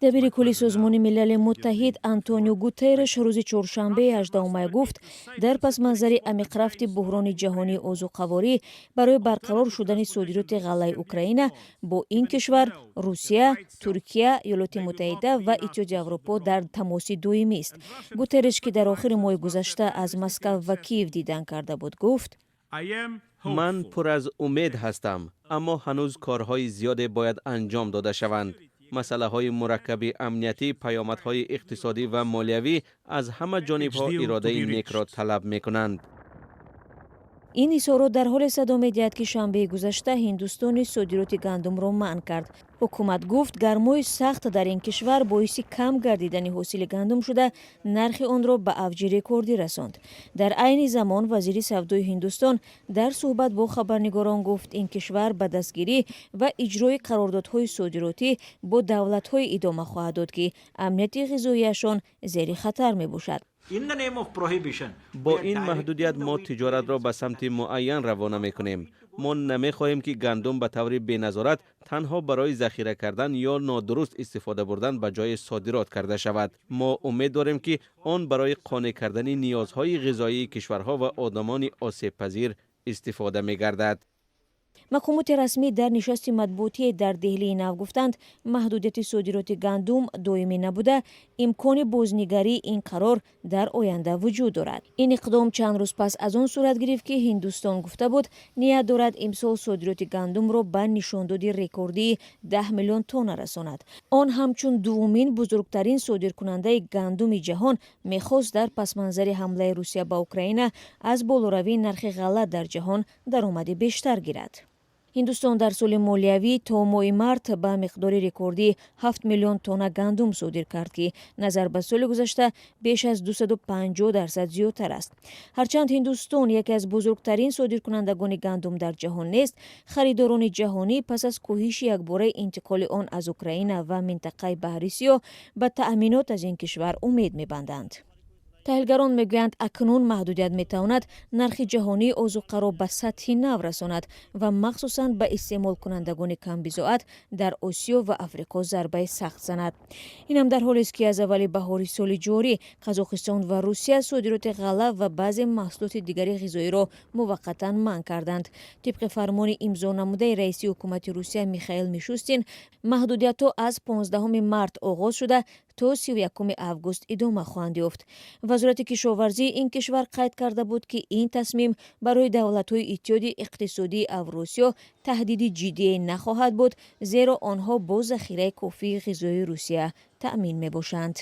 Дабири кулли Созмони Милали Муттаҳид Антонио Гутерреш рӯзи чоршанбе, 18 май, гуфт, дар пасманзари амиқрафти буҳрони ҷаҳонии озуқаворӣ барои барқарор шудани содироти ғаллаи Украина бо ин кишвар Русия, Туркия, Иёлоти Муттаҳида ва Иттиҳоди Аврупо дар тамоси доимист. Гутерреш, ки дар охири моҳи гузашта аз Москав ва Киев дидан карда буд, гуфт: Ман пур аз умед ҳастам, аммо ҳанӯз корҳои зиёде бояд анҷом дода шаванд. Масъалаҳои мураккаби амниятӣ, паёмадҳои иқтисодӣ ва молиявӣ аз ҳама ҷонибҳо иродаи некро талаб мекунанд. Ин изҳорот дар ҳоле садо медиҳад, ки шанбеи гузашта Ҳиндустон низ содироти гандумро манъ кард. Ҳукумат гуфт, гармои сахт дар ин кишвар боиси кам гардидани ҳосили гандум шуда, нархи онро ба авҷи рекордӣ расонд. Дар айни замон вазири савдои Ҳиндустон дар суҳбат бо хабарнигорон гуфт, ин кишвар ба дастгирӣ ва иҷрои қарордодҳои содиротӣ бо давлатҳое идома хоҳад дод, ки амнияти ғизоияшон зери хатар мебошад. Бо ин маҳдудият мо тиҷоратро ба самти муайян равона мекунем. Мо намехоҳем, ки гандум ба таври беназорат танҳо барои захира кардан ё нодуруст истифода бурдан ба ҷои содирот карда шавад. Мо умед дорем, ки он барои қонеъ кардани ниёзҳои ғизоии кишварҳо ва одамони осебпазир истифода мегардад. Мақомоти расмӣ дар нишасти матбуотие дар Деҳлии Нав гуфтанд, маҳдудияти содироти гандум доимӣ набуда, имкони бознигарии ин қарор дар оянда вуҷуд дорад. Ин иқдом чанд рӯз пас аз он сурат гирифт, ки Ҳиндустон гуфта буд, ният дорад имсол содироти гандумро ба нишондоди рекордии 10 миллион тонна расонад. Он ҳамчун дуввумин бузургтарин содиркунандаи гандуми ҷаҳон мехост дар пасманзари ҳамлаи Русия ба Украина аз болоравии нархи ғалла дар ҷаҳон даромади бештар гирад. Ҳиндустон дар соли молиявӣ то моҳи март ба миқдори рекордии 7 миллион тонна гандум содир кард, ки назар ба соли гузашта беш аз 250% зиёдтар аст. Ҳарчанд Ҳиндустон яке аз бузургтарин содиркунандагони гандум дар ҷаҳон нест, харидорони ҷаҳонӣ пас аз коҳиши якбораи интиқоли он аз Украина ва минтақаи Баҳри Сиёҳ ба таъминот аз ин кишвар умед мебанданд. Таҳлилгарон мегӯянд, акнун маҳдудият метавонад нархи ҷаҳонии озуқаро ба сатҳи нав расонад ва махсусан ба истеъмолкунандагони камбизоат дар Осиё ва Африқо зарбаи сахт занад. Инам дар ҳолест, ки аз аввали баҳори соли ҷорӣ Қазоқистон ва Русия содироти ғалла ва баъзе маҳсулоти дигари ғизоиро муваққатан манъ карданд. Тибқи фармони имзо намудаи раиси ҳукумати Русия Михаил Мишустин, маҳдудиятҳо аз 15 март оғоз шуда, то 31 август идома хоҳанд ёфт. Вазорати кишоварзии ин кишвар қайд карда буд, ки ин тасмим барои давлатҳои Иттиҳоди Иқтисодии Авросиё таҳдиди ҷиддие нахоҳад буд, зеро онҳо бо захираи кофии ғизоии Русия таъмин мебошанд.